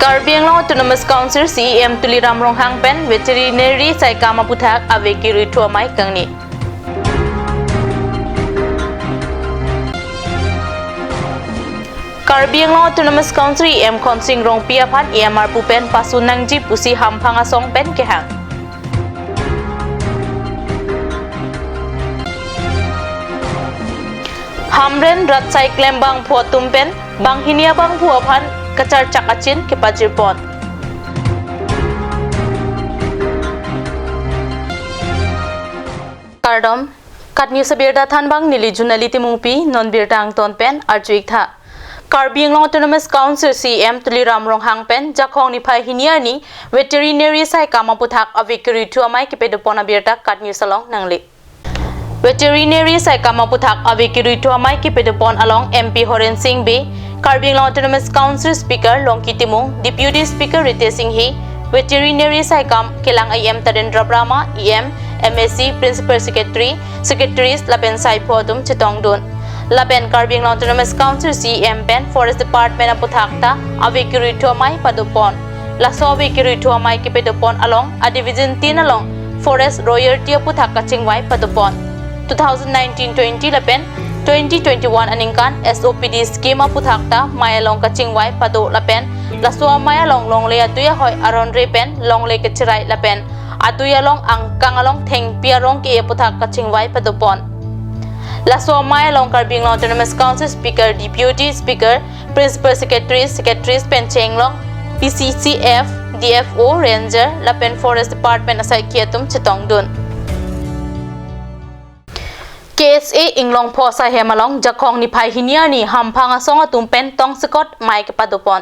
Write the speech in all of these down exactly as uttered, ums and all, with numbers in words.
Karbi Anglong Autonomous Council C E M Tuliram Ronghang pen Veterinary Saikam aputhak ave kerui thu amei kangni. Karbi Anglong Autonomous Council E M Khonsing Rongpi aphan E M arpu pen pasu nangji pusi hamphang asong pen kehang. Hamren rat sai klembangphu atum pen banghini abangphu aphan kacharchak achin kepajirpon. Kardom, KAT News abirta thanbang neli Junali Timungpi, non birta angton pen arju-ik tha. Karbi Anglong Autonomous Council C E M Tuliram Ronghang pen Jakhong niphai hini arni Veterinary Saikam aputhak ave kerui thu amei kepedopon abirta KAT News along nangli. Veterinary Saikam aputhak ave kerui thu amei kepedopon along M P Horen Sing Bey, Karbi Anglong Autonomous Council Speaker Longki Timung, Deputy Speaker Ritesh Enghi, Veterinary Saikam kelang E M Tarendra Brahma, E M, M A C, Principal Secretary, Secretaries lapen saipho atum chetongdun. Lapen Karbi Anglong Autonomous Council C E M pen Forest Department aputhak ta ave kerui thu amei padopon. Laso ave kerui thu amei kepedopon along a Division tin along Forest Royalty aputhak kachingvai padopon. Two thousand nineteen twenty lapen twenty twenty-one aningkan S O P D scheme aputhak ta mei along kachingvai pado lapen laso amei along longle adui ahoi aron re pen longle kecherai lapen adui along angkang along thengpi arong ke aputhak kachingvai padopon. Laso amei along Karbi Anglong Autonomous Council Speaker, Deputy Speaker, Principal Secretary, Secretaries pen chenglong P C C F, D F O, Ranger lapen Forest Department asaikhi atum chetongdun. K S A Inglongpho asaihem along Jakhong niphai hini arni hamphang asong atum pen tongsekot mei kepadopon.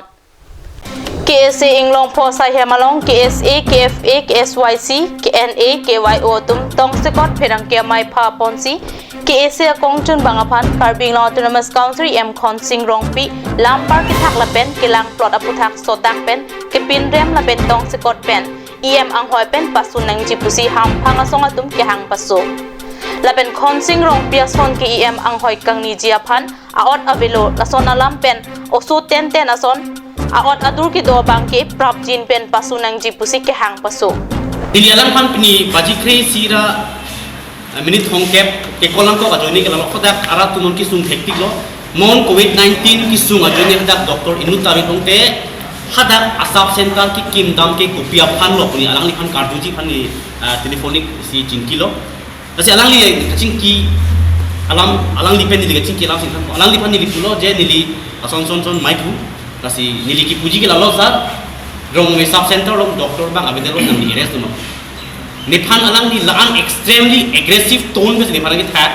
K S A Inglongpho asaihem along K S A, K F A, K S Y C, K N A, K Y O atum tongsekot pherangke amei phaponsi K S A akongchunbang aphan Karbi Anglong Autonomous Council E M Khonsing Rongpi lampar kethak lapen kelang plot aputhak sodak pen kepinrem lapen tongsekot pen E M anghoi pen pasu nangji pusi hamphang asong atum kehang paso. Lapen Khonsing Rongpi ason ke E M anghoi kangniji aphan a-ot avelo, lason alam pen oso tenten ason a-ot adur kedo abang ke prapjin pen pasu nangji pusi kehang paso. Neli alangphan pini baji kre-isi ra, eh, minute thomkep ke kolang kok ajoine ke lalok kodak arat tumon kesung hektik lo. Mon covid nineteen kesung ajoine hadak doctor inut ta ave tangte hadak a sub center kekim dam ke kopi aphan lo puni alangliphan karjuji aphan neli, eh, telephonic si chingki lo. Lasi alangli kachingki alam, alangli pen neli kachingki alam si than. Alangliphan neli pulo je neli ason son son mei thu. Lasi neli kipuji ke lalo sir, Rongmei sub center along doctor abang available, nangli arrest dun ma. Nephan alangli la-an extremely aggressive tone pen nephan nangkethak.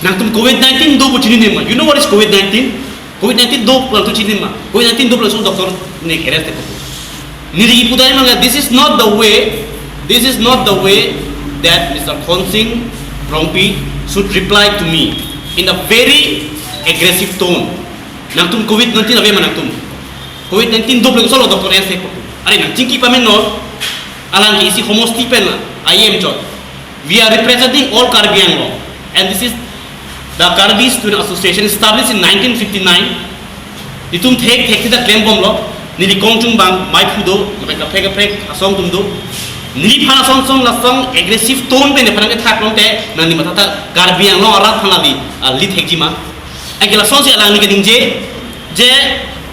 Nangtum covid nineteen do pu chinine ma. You know what is covid nineteen? Covid nineteen do pu nangtum chinine ma. Covid nineteen do pu langsung doctor ne arrest ko. Neli kipu dai manga, this is not the way, this is not the way that Mister Khonsing Rongpi should reply to me in a very aggressive tone. Nangtum covid nineteen ave ma nangtum. Covid nineteen do pu langsung lo doctor arrest ko. Are nangchingki pamenon, alang ke isi homosti pen la, I am chot. We are representing all Karbi Anglong, and this is the Karbi Student Association established in nineteen fifty-nine. Itum thek thek sita klembomlo, neli kongchunbang mei phu do, lapen kaprek kaprek asong atum do. Neliphan asong song lasong aggressive tone pen nephan nangkethak tangte, nangli matha ta Karbi Anglong arat aphan nangli, ah, lead thekji ma. Anke lasonsi alangli kaningje, je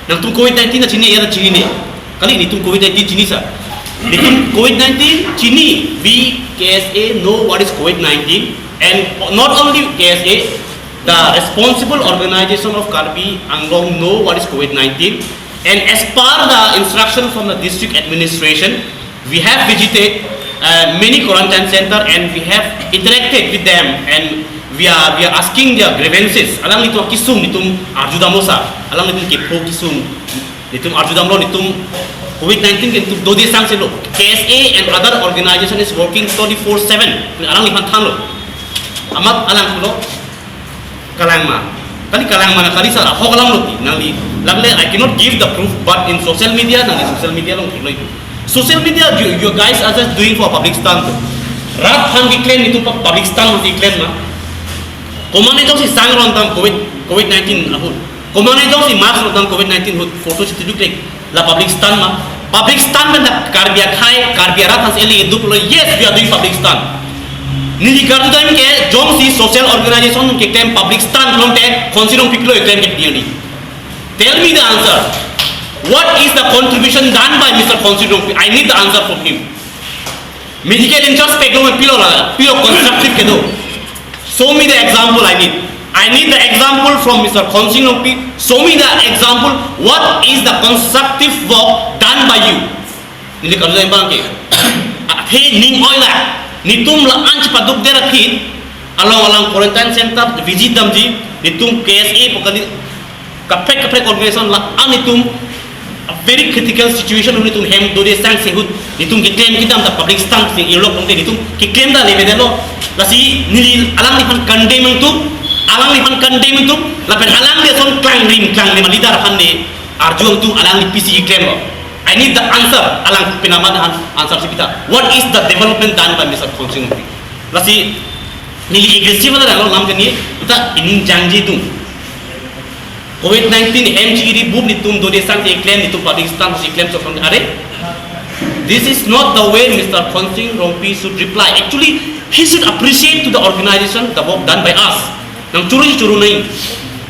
nangtum covid nineteen ta chini, ya ta chinine. Kali netum covid nineteen chini sir. Netum covid nineteen chini, we K S A know what is covid nineteen, and not only K S A, the responsible organization of Karbi Anglong know what is covid nineteen, and as per the instruction from the district administration, we have visited, uh, many quarantine center and we have interacted with them and we are, we are asking their grievances. Alanglitum akesung netum arjudamlo sir. Alanglitum kepho kesung netum arjudamlo, netum covid nineteen ke netum dode sangselo. K S A and other organization is working twenty-four seven. Alangliphan thanlo. Amat alang pulo kalang ma. Kali kalang ma na kali sir, ahok alam lo ti. Nangli lagle, I cannot give the proof, but in social media, nangli social media along thekloi. Social media, you, you guys are just doing for public stunt. Rat aphan keklem netum pa public stunt ma keklem ma. Komatne jongsi sang ron tang covid, covid nineteen ahut. Komatne jongsi mask ron tang covid nineteen ahut. Photo si tujuk lek. La public stand ma? Public stand pen dak Karbi akhei, Karbi arat aphan si eli duk lo, yes, we are doing public stand. Neli karju dam ke jongsi social organization keklem public stand pulote Khonsing Rongpi pilo keklem ke pian di. Tell me the answer. What is the contribution done by Mister Khonsing Rongpi? I need the answer from him. Medical in-charge peklo pilo la, pilo constructive kedo. Show me the example I need. I need the example from Mister Khonsing Rongpi. Show me the example. What is the constructive work done by you? Neli karju dam abang ke. Athe ning oi la. Netum la-an chepaduk der aphi. Along along quarantine center visit damji. Netum K S A pu kali kaprek kaprek organization la-an netum a very critical situation netum hem dode sang sehut netum keklem kedam ta public stand si irlok pute netum keklem ta le bede lo. Lasi neli alangliphan condemn nangtum, alangliphan condemn nangtum, lapen alangli ason klangrim klangrim a-leader aphan ne arju nangtum alangli pisi keklem lo. I need the answer, alang penama an-, answer si pita. What is the development done by Mister Khonsing Rongpi? Lasi neli aggressive na lo lam kani ta ining jangji tung. Covid nineteen M G E D book netum dode sang si keklem, netum public stand si keklem so from are. This is not the way Mister Khonsing Rongpi should reply. Actually, he should appreciate to the organization the work done by us. Nangchoro choro nai.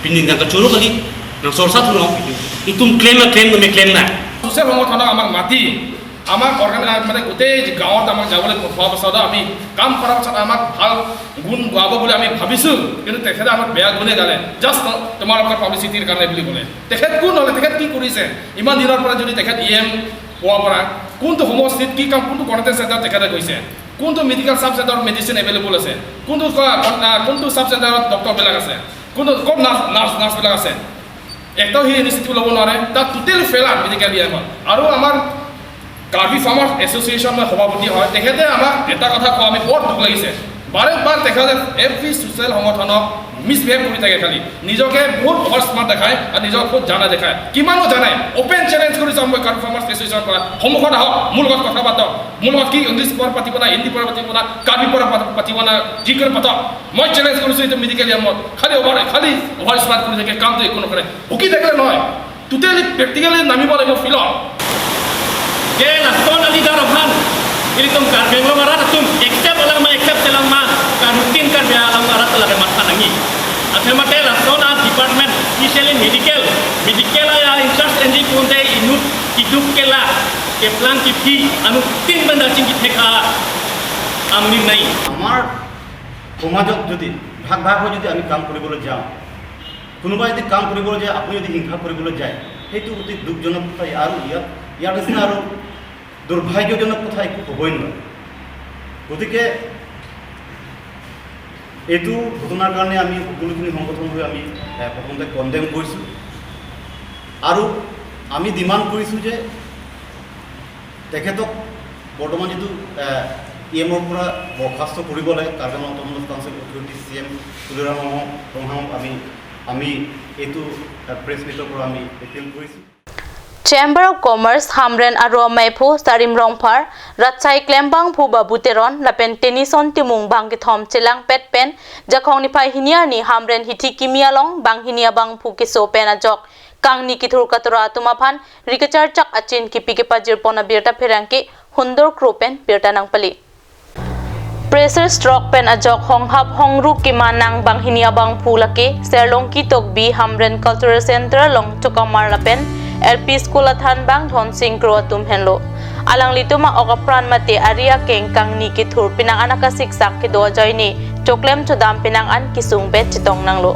Pini nangkachoro kali, nangsorsa thu nang. Netum klem na klem, nang klem na. Social সংগঠনক আমাক মাতি, আমাক অৰ্গেনাইজ মানে গোটেই গাঁৱত আমাক যাবলৈ কোৱা পাছত আমি কাম কৰাৰ পাছত আমাক ভাল গুণ গাব বুলি আমি ভাবিছো, কিন্তু তেখেতে আমাক বেয়া গুণে গালে, জাষ্ট তোমালোকৰ পাব্লিচিটিৰ কাৰণে বুলি ক'লে। তেখেত কোন হ'লে, তেখেত কি কৰিছে? ইমান দিনৰ পৰা যদি তেখেত ই এম হোৱাৰ পৰা কোনটো সমষ্টিত কি কাম, কোনটো কোৱাৰেণ্টাইন চেণ্টাৰ তেখেতে গৈছে, কোনটো মেডিকেল চাব চেণ্টাৰত মেডিচিন এভেইলেবল আছে, কোনটো ক-, কোন-, আ, কোনটো চাব চেণ্টাৰত ডক্টৰবিলাক আছে, কোনটো ক'ত নাৰ্ছ, নাৰ্ছ, নাৰ্ছবিলাক আছে, একটাও সি ইনিচিয়েটিভ ল'ব নোৱাৰে। তাত টোটেল ফেইলাৰ মেডিকেল ই এম। আৰু আমাৰ কাৰ্বি ফাৰ্মাৰ্ছ এছ'চিয়েশ্যনৰ সভাপতি হয়, তেখেতে আমাক এটা কথা কোৱা আমি বৰ দুখ লাগিছে, বাৰে বাৰ তেখেতে এভৰি ছ'চিয়েল সংগঠনক মিছবিহেভ কৰি থাকে খালি। নিজকে বহুত অভাৰ স্মাৰ্ট দেখায় আৰু নিজক বহুত জানা দেখায়। কিমানো জানে? অপেন চেলেঞ্জ কৰিছো মই কাৰ্বি ফাৰ্মাৰ্ছ এছ'চিয়েশ্যনৰ পৰা, সন্মুখত আহক, মোৰ লগত কথা পাতক, মোৰ লগত কি ইংলিছ পৰা পাতিব না, হিন্দী পৰা পাতিব না, কাৰ্বি পৰা পাত-, পাতিব না, যি কৰে পাতক। মই চেলেঞ্জ কৰিছো এইটো মেডিকেল ই এমত। খালি অভাৰ, খালি অভাৰ স্মাৰ্ট কৰি থাকে, কামটো একো নকৰে। ভুকি থাকিলে নহয়, টোটেলি প্ৰেক্টিকেলি নামিব লাগিব ফিল্ডত। Ke lason a-leader aphan ilitum Karbi Anglong arat atum accept alang ma, accept selang ma, karutin Karbi Anglong arat lake matha nangji. Athe mate lason a-department, specially medical, medical a-in-charge enji pute inut keduk kela, keplang kephi, anuttin benda chingki thek a amni nai. আমাৰ সমাজত যদি ভাগ ভাগ হৈ যদি আমি কাম কৰিবলৈ যাওঁ, কোনোবাই যদি কাম কৰিবলৈ যায়, আপুনি যদি হিংসা কৰিবলৈ যায়, সেইটো অতি দুখজনক কথা। আৰু ইয়াত, ইয়াৰ নিচিনা আৰু দুৰ্ভাগ্যজনক কথা একো হ'বই নোৱাৰে। গতিকে এইটো ঘটনাৰ কাৰণে আমি সকলোখিনি সংগঠন হৈ আমি, এ, প্ৰথমতে কণ্ডেম কৰিছোঁ আৰু আমি ডিমাণ্ড কৰিছোঁ যে তেখেতক বৰ্তমান যিটো, এ, ই এমৰ পৰা বৰ্খাস্ত কৰিব লাগে, কাৰ্বি আংলং অট'নমাছ কাউন্সিল অথৰিটি চি ই এম তুলিৰাম ৰংহাং, ৰংহাঙক আমি, আমি এইটো, এ, প্ৰেছ মিটৰ পৰা আমি এপিল কৰিছোঁ। Chamber of Commerce Hamren aro amei aphu Sarim Rongphar, Ratsai Klembangphu Babu Teron, lapen Tenison Timung bangkethom chelangpet pen, Jakhong niphai hini arni Hamren hithi kimi along banghini abangphu keso pen ajok kangni kethur katura atum aphan ri kacharchak achin kipi kepajirpon abirta pherangke Hundor Kro pen birta nangpali. Pressure stroke pen ajok honghap hongru kemanang banghini abangphu lake Serlongki Tokbi Hamren Cultural Center along chokamar lapen L P school athan bang Dhonsing Kro atum henlo. Alanglitum a-ok apran mate ari akeng kangni kethur penang an akasiksak kedo ajoine choklem chodam penang an kesung bet chetong nanglo.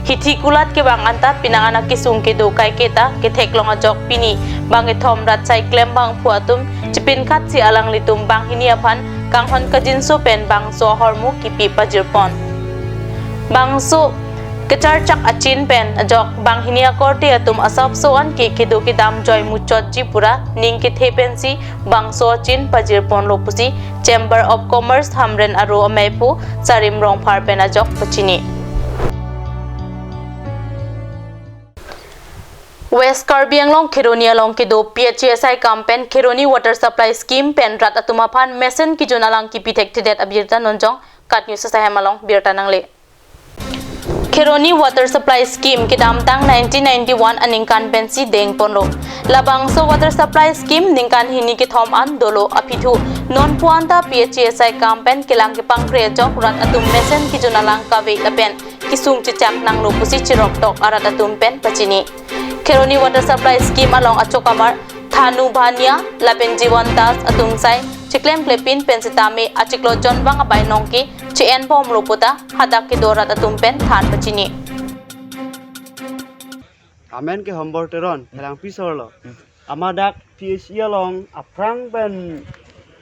Hithi kulat kevang anta penang an akesung kedo kaiketa ketheklong ajok pini bangkethom Ratsai Klembangphu atum chipinkhat si alanglitum banghini aphan kanghon kajinso pen bangso ahormu kipi pajirpon. Bangso kacharchak achin pen ajok banghini akorte atum asapso anke kedo kedam joi muchotji pura ning kethe pensi bangso achin pajirponlo pusi Chamber of Commerce Hamren aro amei aphu Sarim Rongphar pen ajok pachini. West Karbi Anglong Kheroni along kedo P H E S I kam pen Kheroni Water Supply Scheme pen rat atum aphan mesen kejun alang kipi thekthedet abirta nonjong KAT News asai hem along birta nangle. Kheroni Water Supply Scheme kedamtang nineteen ninety-one aningkan pensi dengponlo. Labangso Water Supply Scheme ningkan hini kethom an dolo aphi thu non puanta P H E S I kam pen kelang kepangre ajok rat atum mesen kejun alang kave lapen kesung chechak nanglo pusi chirok tok arat atum pen pachini. Kheroni Water Supply Scheme along achokamar Thanu Bhania lapen Jiwan Das atum sai chiklemklepin pen sitame achiklo jonvang abai nongke che-enbomlo puta hadak kedo rat atum pen than pachini. Amen ke Hombor Teron, Phelangpi sorlo. Amat dak P H E along aphrang pen,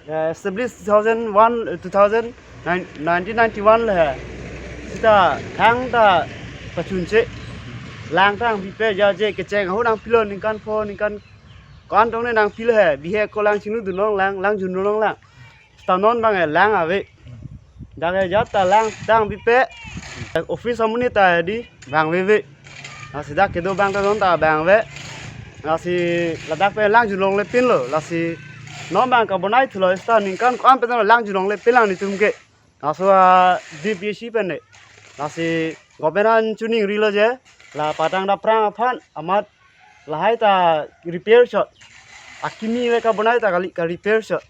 eh, established two thousand one, eh, two thousand nine, nineteen ninety-one le he. Sita thangta pachunche. Lang tang bipe jaje kecheng ahut nangpilo ningkan pho ningkan ko-an tong ne nangpilo he. Bihek ko lang chingnidun longlang, lang junlong lang. Sita non bang e lang ave. Dak e jat ta lang tang bipe. Office amonit ta di bang veve. Lasi dak kedo bang ta non ta bang ve. Lasi ladak pen lang junlongle pinlo. Lasi non bang kabonai thulo sita ningkan ko-an pen lang junlongle pinlang netum ke. Laso a D P C pen ne. Lasi government an chiningrilo je la patang dapprang aphan amat lahai ta repair chot. Akimi le kabonai ta kali ka repair chot.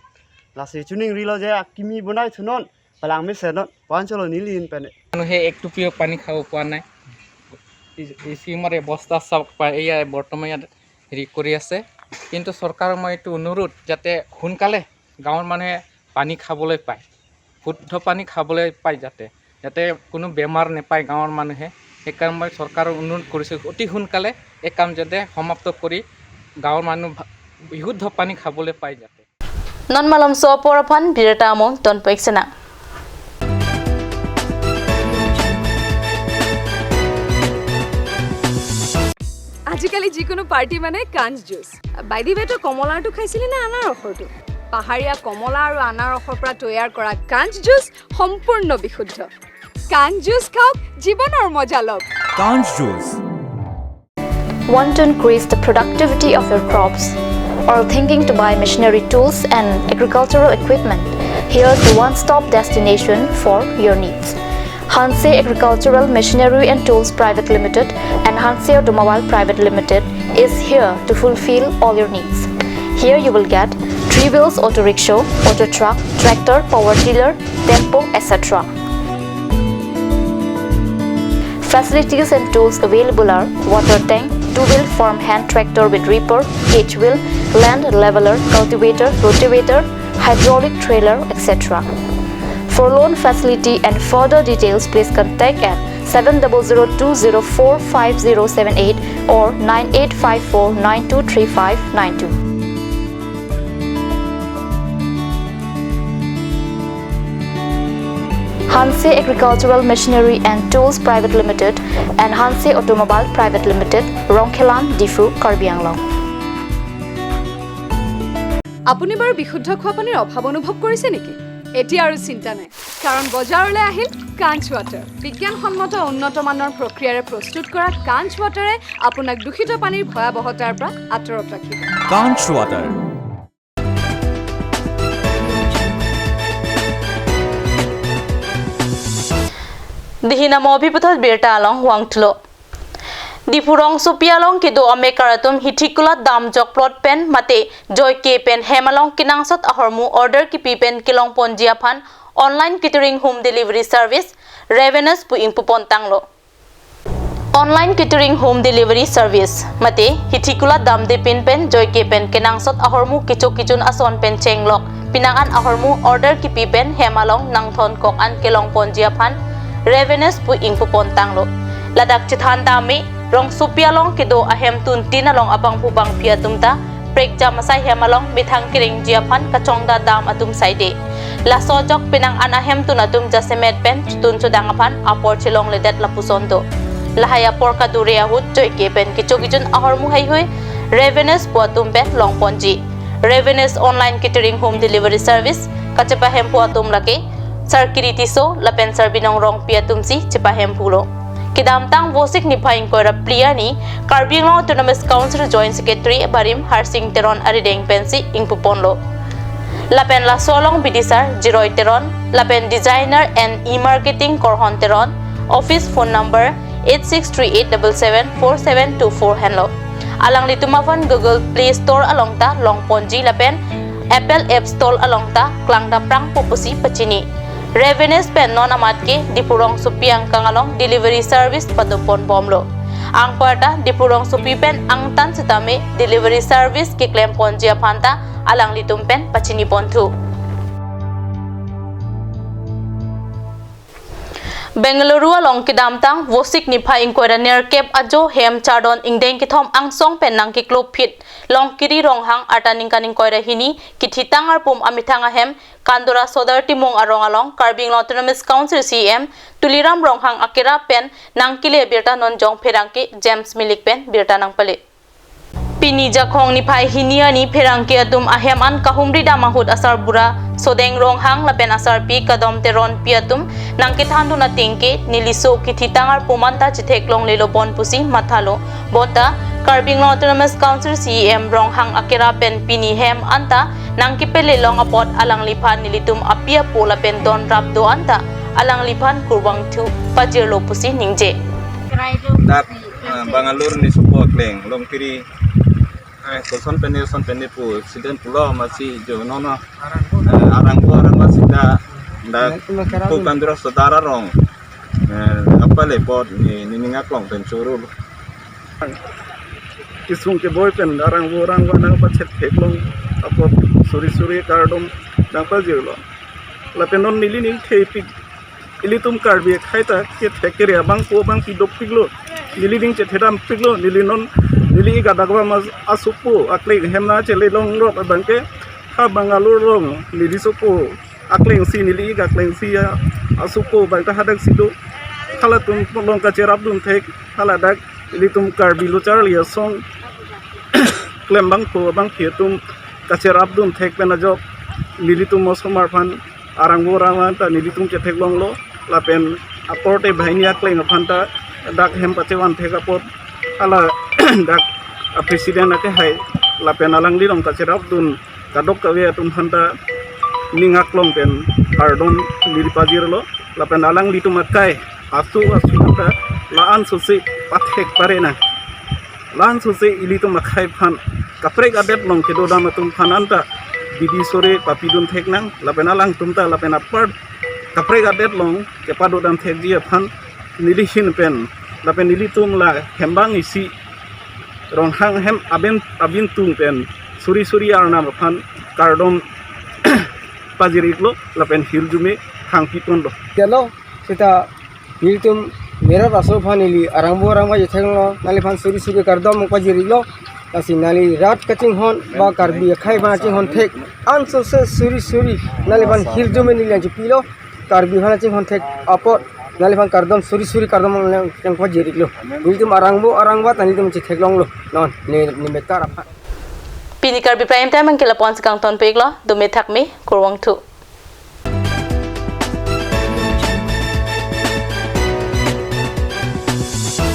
Lasi chiningrilo je akimi bonai thunon. Palang mesen non, pan cholo neli in pen. মানুহে এক টোপিও পানী খাব পোৱা নাই। ই-, ইচিমৰে বস্তা চাওক পায়, এয়া বৰ্তমান ইয়াত হেৰি কৰি আছে। কিন্তু চৰকাৰক মই এইটো অনুৰোধ, যাতে সোনকালে গাঁৱৰ মানুহে পানী খাবলৈ পায়, শুদ্ধ পানী খাবলৈ পায়, যাতে, যাতে কোনো বেমাৰ নাপায় গাঁৱৰ মানুহে। সেইকাৰণে মই চৰকাৰক অনুৰোধ কৰিছোঁ, অতি সোনকালে এই কাম যাতে সমাপ্ত কৰি গাঁৱৰ মানুহ ভা-, বিশুদ্ধ পানী খাবলৈ পায় যাতে। Non malomso apor aphan birta among ton pek sena. আজিকালি যিকোনো পাৰ্টি মানে কাঞ্চ জুচ। বাই দি ৱে, তই কমলাৰটো খাইছিলি নে আনাৰসৰটো? পাহাৰীয়া কমলা আৰু আনাৰসৰ পৰা তৈয়াৰ কৰা কাঞ্চ জুচ সম্পূৰ্ণ বিশুদ্ধ। কাঞ্চ জুচ খাওক, জীৱনৰ মজা লওক। Kanch juice. Want to increase the productivity of your crops? Or thinking to buy machinery tools and agricultural equipment? Here's the one-stop destination for your needs. Hanse Agricultural Machinery and Tools Private Limited and Hanse Automobile Private Limited is here to fulfill all your needs. Here you will get three wheels auto rickshaw, auto truck, tractor, power tiller, tempo, et cetera. Facilities and tools available are water tank, two-wheel farm hand tractor with reaper, cage wheel, land leveler, cultivator, rotavator, hydraulic trailer, et cetera. For loan facility and further details, please contact at seven double zero two zero four five zero seven eight or nine eight five four nine two three five nine two. Hanse Agricultural Machinery and Tools Private Limited and Hanse Automobile Private Limited, Rongkhelan, Diphu, Karbi Anglong. আপুনি বাৰু বিশুদ্ধ খোৱা পানীৰ অভাৱ অনুভৱ কৰিছে নেকি? এতিয়া আৰু চিন্তা নাই, কাৰণ বজাৰলৈ আহিল কাঞ্চ ৱাটাৰ। বিজ্ঞানসন্মত উন্নত মানৰ প্ৰক্ৰিয়াৰে প্ৰস্তুত কৰা কাঞ্চ ৱাটাৰে আপোনাক দূষিত পানীৰ ভয়াৱহতাৰ পৰা আঁতৰত ৰাখিব। Kanch water. Dihina mo bhi puthot birta along huang thulo. Diphu rongsopi along kedo amekar atum Hithikula dam jok plot pen mate joike pen hem along kenangsot ahormu order kipi pen kelongponji aphan online catering home delivery service Ravenous pu ingpupon tanglo. Online catering home delivery service mate Hithikula damde pin pen joike pen kenangsot ahormu kecho kejun ason pen chenglok pinang an ahormu order kipi pen hem along nangthon kok an kelongponji aphan Ravenous pu ingpupon tanglo. Ladak chethan dam me rongsopi along kedo ahemtun tin along abangphu bangphi atum ta prekjam asai hem along methang kerengji aphan kachongda dam atum saide. Laso ajok pinang an ahemtun atum jasemet pen chutun chudang aphan apor chelongledet lapuson do. Lahai apor kadure ahut joike pen kecho kejun ahormu heihui Ravenous pu atum pen longponji. Ravenous online catering home delivery service kachepahemphu atum lake Sir Kiri Tisso lapen Sir Binong Rongpi atum si chepahemphulo. Kedamtang Vosik niphai ingkoi ra phli arni Karbi Anglong Autonomous Council Joint Secretary Barim Harsing Teron arideng pensi ingpuponlo. Lapen laso along bidisar Jiroi Teron lapen Designer and E-Marketing Korhon Teron, office phone number eight six three eight double seven four seven two four henlo. Alanglitum aphan Google Play Store along ta longponji lapen Apple App Store along ta klangdaprangpo pusi pachini. Revenues pen non amat ke Diphu rongsopi angkang along delivery service padoponbomlo. Anparta Diphu rongsopi pen angtan sitame delivery service keklemponji aphanta alanglitum pen pachiniponthu. Bengaluru along kedamtang Vosik niphai ingkoi ra nerkep ajo hem chardon ingdeng kethom angsong pen nangkeklophit Longkiri Ronghang arta ningkan ingkoi ra hini kethitang arpum amethang ahem Kandura Sodar Timung arong along Karbi Anglong Autonomous Council C E M Tuliram Ronghang akira pen nangkele birta non jong pherangke James Milik pen birta nangpale. Pini Jakhong niphai hini arni pherangke atum ahem an kahumri dam ahut asarbura Sodeng Ronghang lapen asarpi Kadom Teronpi atum nangkethandun ateng ke neliso kethitang arpum anta chetheklonglelo bon pusi mathalo. Bonta Karbi Anglong Autonomous Council C E M Ronghang akira pen pini hem anta nangkepele long apot alangliphan nelitum api apo lapen don rap do anta alangliphan kurvangthu pajirlo pusi ningje. Dak, eh, Bangalore ni sopo akleng Longkiri, eh, koson pene, koson pene pu accident pulo masi jo nono, eh, arang ko arang masi da, da ko Kandura Sodar arong, eh, apa lepot ni, ni ningaklong pen choro. Kesung keboi pen arang vo arang va nangpachet theklong apot suri suri kardom nangpajirlo. Lapen non neli ning thepik ilitum Karbi akhei ta kethek kere abangpo abangpi dopiklo. Neli ning chethedampiklo. Neli non neli ik adak va mas asopo akleng hem nangchelelong rok abang ke ha Bangalore along neli sopo akleng si neli ik akleng si ya asopo abang ta hadak si do. Halatum along kacherapdun thek haladak ilitum Karbi lo charli asong klembangpo abangpi atum kacherapdun thek pen ajok nelitum osomar aphan arang vo arang va ta nelitum chetheklonglo lapen aporte banghini akleng aphan ta dak hem pachevan thek apot hala dak a president akehai lapen alangli along kacherapdun kadokave atum aphan ta ningaklong pen kardom neli pajirlo lapen alanglitum akai asu asu ta la-an sose pathek pare nang. La-an sose ilitum akhei aphan kaprek adet along kedodam atum aphan anta bidi sore papidun thek nang lapen alangtum ta lapen apar kaprek adet along kepadodam thekji aphan neli ahin pen lapen nelitum la hembang isi Ronghang hem aben abintung pen suri suri arnam aphan kardom pajir-iklo lapen hirjume hangpiponlo. Kelo, seta nelitum merat aso aphan neli arang vo arang va chetheklonglo, nangliphan suri suri kardom pajir-iklo. Lasi nangli rat kachinghon ba Karbi akhei aphan chinghon thek ansose suri suri nangliphan hirjume neli nangchepilo. Karbi aphan chinghon thek apot nangliphan kardom suri suri kardom nang, nangpajir-iklo. Nelitum arang vo arang va ta nelitum chetheklonglo. Non ne, ne metar aphan. Pini Karbi Prime Time angke lapu-an si kangtonpiklo, dome thakme, kurvangthu.